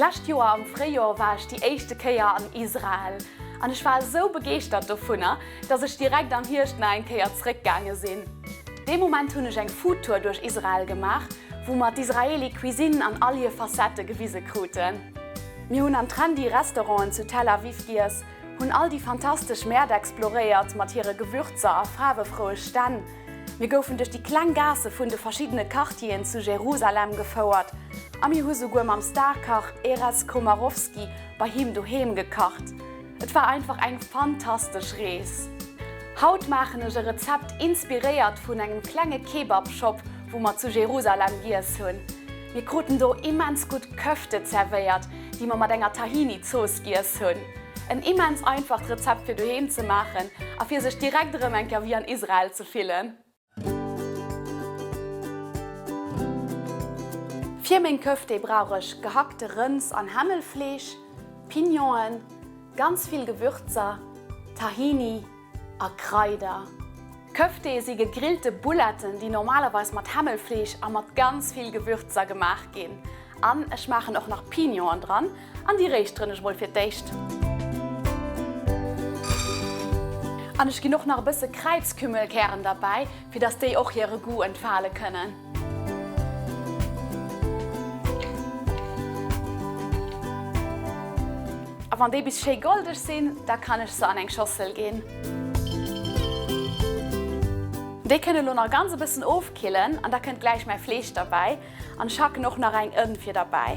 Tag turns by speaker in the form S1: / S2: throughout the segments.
S1: D'lescht Joer am Fréijoer war ech déi éischte Kéier an Israel an ech war esou begeeschtert dovunner, dass ech direkt am Hierscht nach eng Kéier zréck gaange sinn. Dee Moment hunn ech eng Foodtour duerch Israel gemaach, wou mer d'Israeli Cuisine an all hir Facettë gewise kruten. Mir hunn an trendy Restauranten zu Tel Aviv giess, hunn all déi fantastesch Mäert exploréiert mat hire Gewürzer a faarwefroue Stänn, mir goufen duerch déi kleng Gaasse vun de verschiddene Quartieren zu Jerusalem gefouert a mir hu souguer mam Starkach Erez Komarovsky bei him doheem gekacht. Et war einfach eng fantastesch Rees. Haut maachen ech e Rezept inspiréiert vun engem klenge Kebab-Shop wou mer zu Jerusalem giess hunn. Mir kruten do immens gutt Köfte zerwéiert, déi mer mat enger Tahini-Zooss giess hunn. En immens einfacht Rezept fir doheem ze maachen a fir sech direkt erëm eng Kéier wéi an Israel ze fillen. Fir meng Köfte brauch ech gehackte Rënds an Hämmelfleesch, Pignonen, ganz vill Gewürzer, Tahini a Kraider. Köfte si gegrillte Bouletten, déi normalerweis mat Hämmelfleesch a mat ganz vill Gewürzer gemaach ginn. An ech maachen och nach Pignonen dran an déi réischteren ech mol fir d'éischt. An ech ginn och nach e bësse Kräizkümmelkären derbäi, fir dass déi och hire Goût entfale kënnen. A wann déi bis schéi goldeg sinn, da kann ech se an eng Schossel ginn. Déi kënne lo nach ganz e bëssen ofkillen an da kënnt gläich mäi Fleesch derbäi. An ech hacken och nach eng Ënn fir derbäi.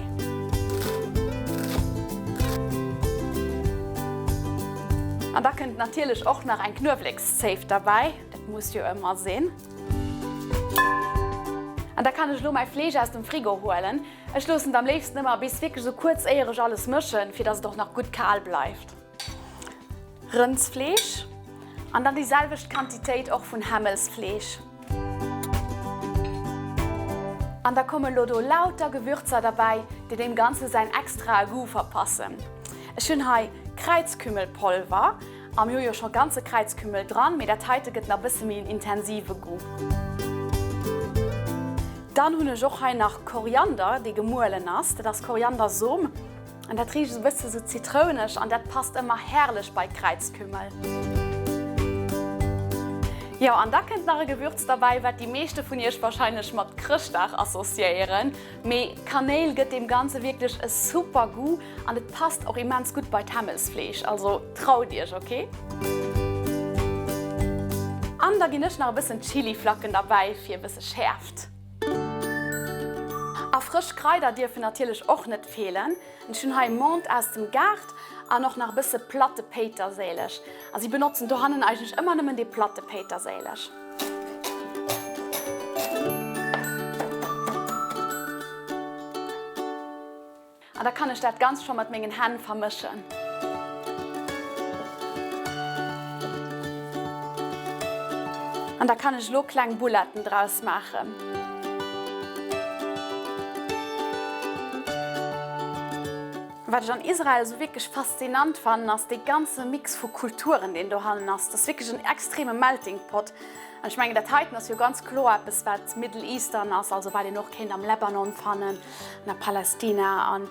S1: An da kënnt natierlech och nach eng Knuewlekszéif derbäi, dat muss jo ëmmer sinn. An da kann ech elo mäi Fleesch aus dem Frigo huelen. Ech loossen et am léifsten ëmmer bis wierklech esou kuerz éier ech alles mëschen, fir dass et och nach gutt kal bleift. Rëndsfleesch an dann déi selwecht Quantitéit och vun Hämmelsfleesch. An da kommen elo do lauter Gewürzer derbäi, déi deem Ganze säin extrae Goût verpassen. Ech hunn hei Kräizkümmelpolver. A mir hu jo scho ganze Kräizkümmel dran, mee dat heite gëtt nach bësse méi en intensive Goût. Dann hunn ech och hei nach Koriander, dee gemuelen ass. Dat ass Koriandersom an dat riicht esou e bësse sou zitrouneg an dat passt ëmmer herrlech bei Kräizkümmel. Jo, an da kënnt nach e Gewürz derbäi, wat déi meeschte vun iech warscheinlech mat Chrëschtdag associéieren, mee Kanéil gëtt deem Ganze wierklech e super Goût An et passt och immens gutt bei d'Hämmelsfleesch, also traut iech, ok? An da ginn ech nach e bëssen Chiliflacken derbäi fir e bësse Schäerft. A frësch Kraider dierfen natierlech och net feelen. Ech hunn hei Menthe aus dem Gaart an och nach e bësse platte Péiterséileg. A si benotzen dohannen eigentlech ëmmer nëmmen dee platte Péiterséileg. An da kann ech dat Ganzt scho mat mengen Hänn vermëschen. An da kann ech elo kleng Bouletten draus maachen. Wat ech an Israel esou wierklech faszinant fannen, ass dee ganze Mix vu Kulturen, deen dohannen ass. Dat ass wierklech en extreme Melting Pot. An ech mengen, dat heiten ass jo ganz kloer eppes, wat Middle Eastern ass, also wat een och kéint am Lebanon fannen. An a Palästina an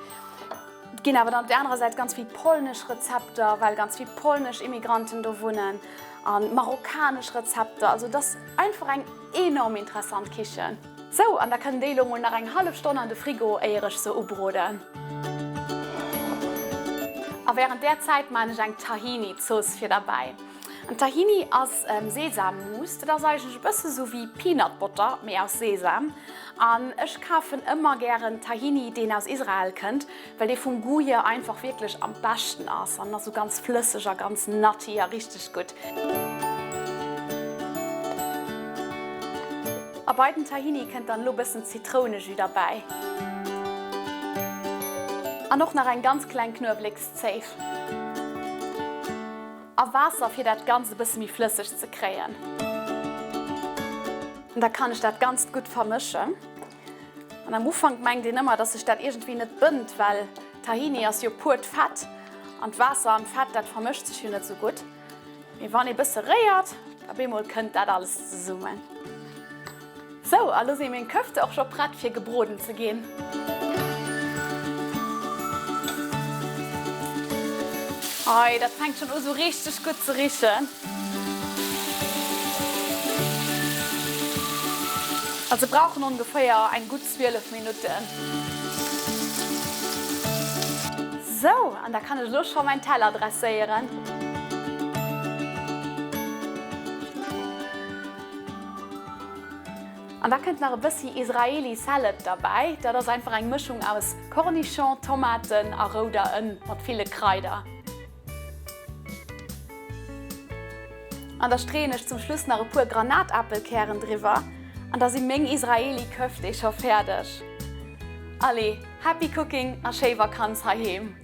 S1: et ginn awer dann op der anerer Säit ganz vill polnesch Rezepter, well ganz vill polnesch Immigranten do wunnen an marokkanesch Rezepter. Also et ass einfach eng enorm interessant Kichen. Sou, an da kënnen déi elo mol nach eng hallef Stonn an de Frigo éier ech se ubroden. A wärend där Zäit maan ech eng Tahini-Zooss fir derbäi. An Tahini ass Sesammus, dat ass eigentlech e bësse sou wéi Peanut Butter, mee aus Sesam. An ech kafen ëmmer gären Tahini, deen aus Israel kënnt, well dee vum Goût hier einfach wierklech am beschten ass an ass sou ganz flësseg a ganz nutty a richteg gutt. A bei den Tahini kënnt dann elo bëssen Zitrounejus derbäi. An och nach eng ganz kleng Knuewelekszéif. A Waasser fir dat Ganzt e bësse méi flësseg ze kréien. An da kann ech dat Ganzt gutt vermëschen. An am Ufank mengt een ëmmer, dass sech dat iergendwéi net bënnt, well Tahini ass jo puert Fett an d'Waasser an d'Fett, dat vermëscht sech jo net sou gutt. Mee wann ee bësse réiert, op eemol kënnt dat alles zesummen. Sou, a lo si meng Köfte och scho prett fir gebroden ze ginn. Ei, dat fänkt schon u sou richteg gutt ze richen. Also brauchen ongeféier eng gutt 12 Minutten. Sou, an da kann ech elo scho mäin Teller dresséieren. An da kënnt nach e bëssi Israeli Salad derbäi. Dat ass einfach eng Mëschung aus Cornichon, Tomaten a rouder Ënn mat ville Kraider. An da streeën ech zum Schluss nach e puer Granatapelkären driwwer an da si meng Israeli Köftee scho fäerdeg. Allez, happy cooking a schéi Vakanz heiheem!